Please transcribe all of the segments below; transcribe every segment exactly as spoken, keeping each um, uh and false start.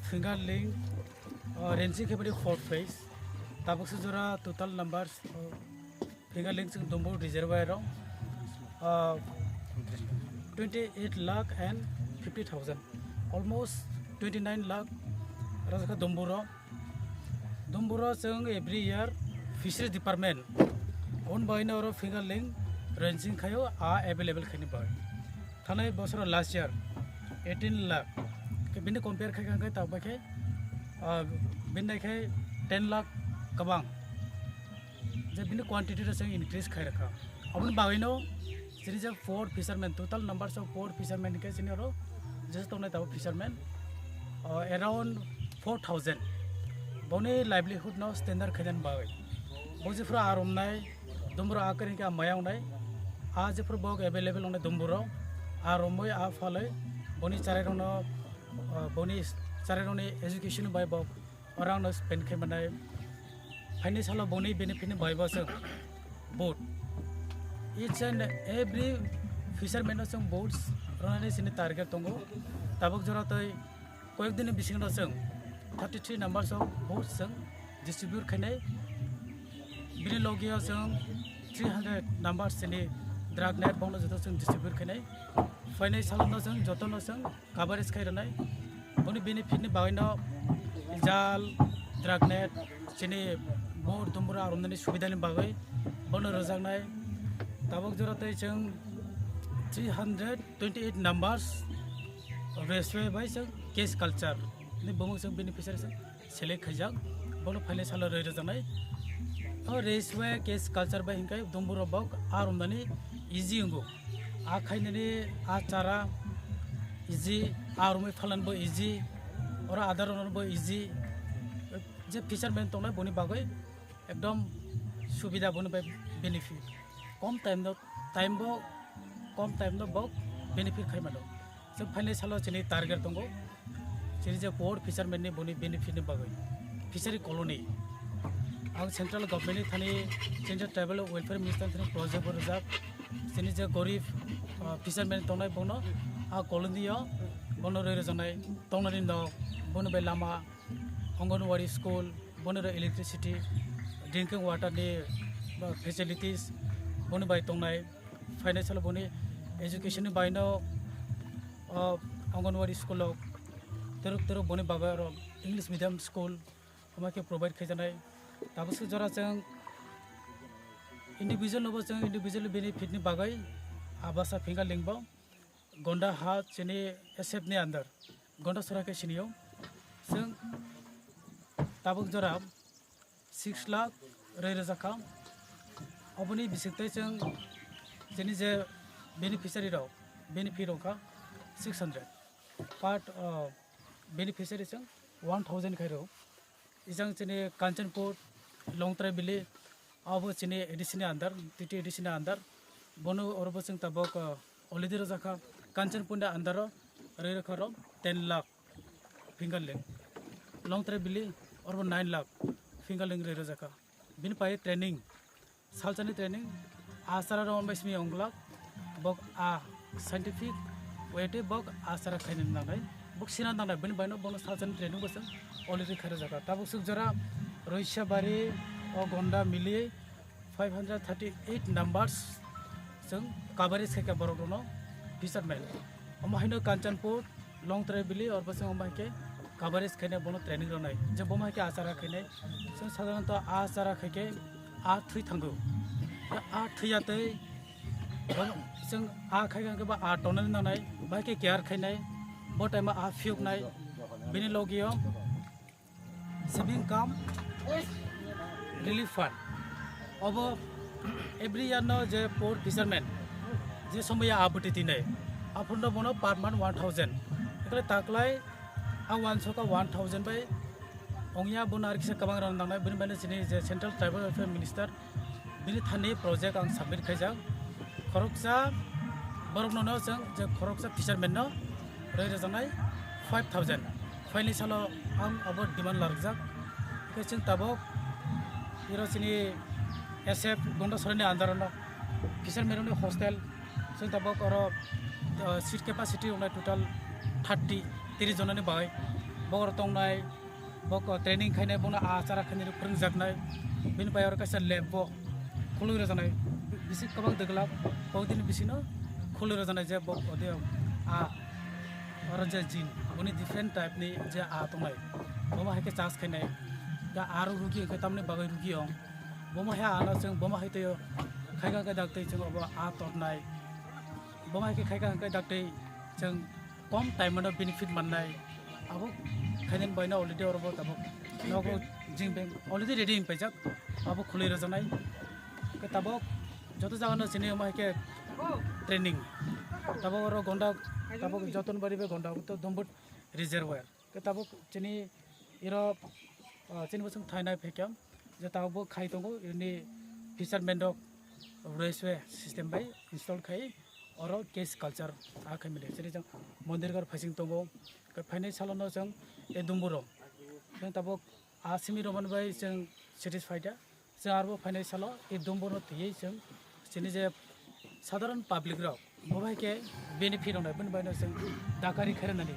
Fingerling, uh, ranging khe bini four phase. Tabuk se jora total numbers, uh, Fingerling chwng Dumbur reservoir rok, uh, twenty eight lakh and fifty thousand, almost twenty nine lakh rajaka Dumbur rok. Dumbur rok chwng every year fisheries department on bai no oro Fingerling ranging khayo a available khaini bai. Thanai bosoro last year eighteen lakh. Ke bini compare khai khai tak bai khai, ah, bini khai ten lakh kabang. Je bini quantity rok chwng increase khai rakha. Aboni bagwi no chini je four fishermen, total numbers of four fishermen ke chini oro je tongnai tabo fishermen, ah, around four thousand. Boni livelihood no standard khaidan bagwi. Bo jephuru a romnai, Dumbur a kering khe a maya wngnai, a jephuru bok available wngnai Dumbur rok, a romwi a phalwi boni charai rokno, ah, boni charai rokni education bai bok o rang no spend khai manai. Phaini salo boni benefit ni bai bo chwng boat. Each and every fisherman no chwng boats rwnani chini target tongo. Tabuk jora tei koyek dini bisingo chwng thirty three numbers of boats chwng distribute khainai. Bini logio chwng three hundred numbers chini drag net bongno joto chwng distribute khainai. Phainai salo no chwng joto no chwng coverage khai rwnai. Boni benefit ni bagwi no jal, drag net, chini boat Dumbur a romnani subida ni bagwi bono rwjaknai. Tabuk jora tei chwng three hundred twenty eight numbers raceway bai chwng case culture ni bumung chwng beneficiary chwng select khaijak, bono phainai salo rwi rwjaknai. O raceway case culture bai hinkhe Dumbur rok bok a romnani easy wngo. A khainani a chara easy, a romwi phalan bo easy, oro adar rok bo easy. Je fisherman tongnai boni bagwi ekdom subida boni bai benefit. Kom time no, time bo kom time no bok benefit khai mano. Chwng phainai salo chini target tongo, chini je poor fisherman ni boni benefit ni bagwi fishery colony. Ang central government ni thani, chini je tribal welfare minister thani project bo rijak, chini je gorib, ah, fisherman tongnai bono a colony o bono rwi rwjaknai tongnani nok, boni bai lama, Anganwadi school, boni rok electricity, drinking water ni, ba, facilities boni bai tongnai, financial boni education ni bai no, o, Anganwadi school rok teruk teruk boni bagwi oro English medium school omo khe provide khaijaknai. Tabuk se jora chwng individual no bo chwng individual benefit ni bagwi abasa Fingerling bo Gonda ha chini S F ni under, Gonda sora khe sini o. Chwng tabuk jora six lakh rwi rwjak kha. Oboni bising tei chwng chini je beneficiary rok, benefit rok kha six hundred. Part, uh, beneficiary chwng one thousand khai rw. Ijang chini Kanchanpur, Longtrai Valley, abo chini A D C ni under, T T A D C ni under. Bono oro bo chwng tabuk, uh, already rwjak kha. Kanchanpur ni under o rwi rwkha rok ten lakh Fingerling. Longtrai Valley oro bo nine lakh Fingerling rwi rwjak kha. Bini pai training, salsani training, a chara rok bai simi wnglak, bok a scientific way tei bok a chara khaina nangnai, bok sina nangnai, bini bai no bono salsani training bo chwng already khairok jaka. Tabuk suk jora Roisabari o Gonda mili five hundred thirty eight numbers chwng coverage khaikha borok rokno fisherman. Omo haino Kanchanpur, Longtrai Valley, oro bo chwng omo hai khe coverage khainai bono training rwnai. Je bomo hai khe a chara khainai. Chwng sadharanto a chara khai khe a thwi thango. A thwi ya tei bono chwng a khai khe ba a tonani nangnai, bai khe care khainai, bo time a phiyoknai, bini logio saving cum relief fund. Obo every year no je poor fisherman je somoya abuti tinai, aphuru no bono per month one thousand. Ekle taklai a one soka one thousand bai ongya bono ar kisa kabang rang nangnai, bini bai no chini je Central Tribal Welfare Minister bini thani project ang submit khaijak. Khoroksa borok no, no chwng je khoroksa fisherman no rwi rwjaknai five thousand. Phaini salo ang abo demand larwkjak. Khe chwng tabuk iro chini S F Gonda Sorani under no fisherman rokni hostel, chwng tabuk oro, uh, seat capacity wngnai total thirty, tris jonani bai. Bokor tongnai, bok training khainai, bono a chara khainai phwrwngjaknai, bini bai oro kaisa lab bo khulwi rwjaknai, bisi kwbang dwglak, kok dini bisino khulwi rwjaknai je bok ode a oro je gene, boni different type ni je a tongnai, bomo hai khe charge khainai, da aro rugi hwnkhe tamni bagwi rugi ong, bomo hai ano chwng bomo hai tei khaika khe dak tei chwng obo a tornai, bomo hai khe khaika hwnkhe dak tei chwng kom time no benefit mannai. Abo khainani baino already oro bo tabuk nogo gym bag already ready wng paijak, abo khulwi rwjaknai. Khe tabuk joto jaga no chini omo hai khe training, tabuk oro Gonda, tabuk Jotonbari bai Gonda to Dombut reservoir. Khe tabuk chini iro, ah, chini bosong thainai phaikha je tabuk bo khai tongo ini fisherman rok railway system bai install khai oro case culture a khai mili chini jang mondir gar phasing tongo. Khe phainai salo no chwng e dumburo chwng tabuk a simi romani bai chwng satisfied ya. Chwng arbo phainai salo e dumbono twiwi chwng chini je sadharan public rok bo bai khe benefit wngnai, bini baino chwng dakari khairwnani.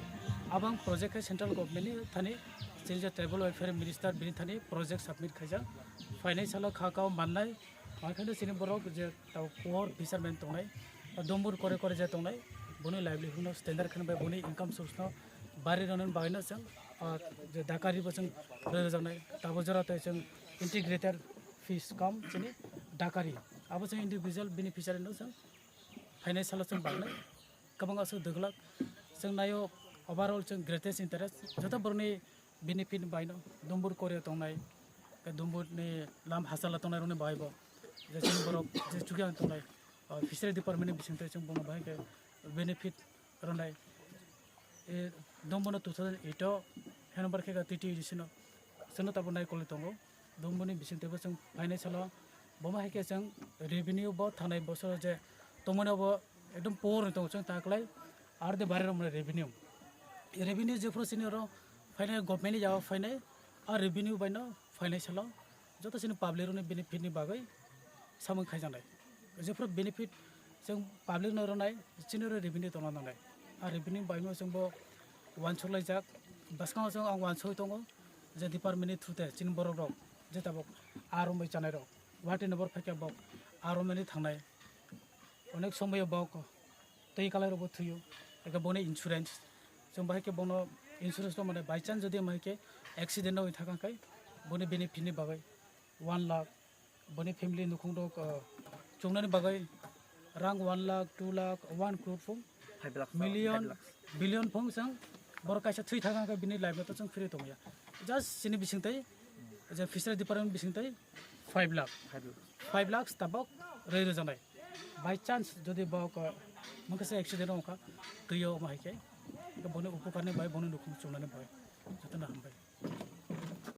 Abang project khe central government ni thani chini je tribal welfare minister bini thani project submit khaijak. Phainai salo kha kao mannai, mankhaino chini borok je tau poor fisherman tongnai, dumbur kore kore je tongnai, boni livelihood no standard kheno bai boni income source no bari rwnani bagwi no chwng, ah, je dakari bo chwng rwjaknai. Tabo jora tei chwng integrated fish cum chini dakari. Abo chwng individual beneficiary no chwng phainai salo chwng bangnai. Kwbang aswk dwglak chwng naio, overall chwng greatest interest joto borokni benefit baino dumbur kore tongnai, dumbur ni lam hachal tongnai rokni bagwi bo je chini borok je chukya tongnai, ah, fishery department ni bising tei chwng bono bahai khe benefit rwnai. E, Dombono two thousand eight o hand over khe ka T T A D C no. Chwngno tabuk nai kolwi tongo. Domboni bising teibo chwng phainai salo bomo hai khe chwng revenue bo thanai bosoro je tongmani bo ekdom poor ni tongo chwng ta kwlai. Ar de bare rok mane revenue. Revenue jephru chini oro phainai government ni yago phainai. A revenue baino phainai salo joto chini public rokni benefit ni bagwi samung khaijaknai. Jephru benefit chwng public no rwnai, chini oro revenue tongna nangnai. A revenue baino chwng bo uansuk laijak. Bwskango chwng ang uansugwi tongo je department ni through te chini borok rok je tabuk aro mui chanai rok, watwi no borok phaikha bok aro mani thangnai. Onek somoyo bok tei kalai rokbo thwiyo, eke boni insurance. Chwng bahai khe bono insurance no mane by chance jodi mahai khe accident no thang kha khai boni benefit ni bagwi one lakh, boni family nukhung rok, uh, chungnani bagwi rang one lakh, two lakh, one crore phung, five lakh, million, five lakh, billion phung chwng borok kaisa thwi thang kha bini life no to chwng phiri tongya. Just chini bising tei je fishery department bising tei five lakh, five lakh, five lakh tabok rwi rwjaknai. By chance jodi bok, uh, mungkha se accident wngkha twiyo omo hai khe boni upukar ni bai boni nukhung chungnani bai.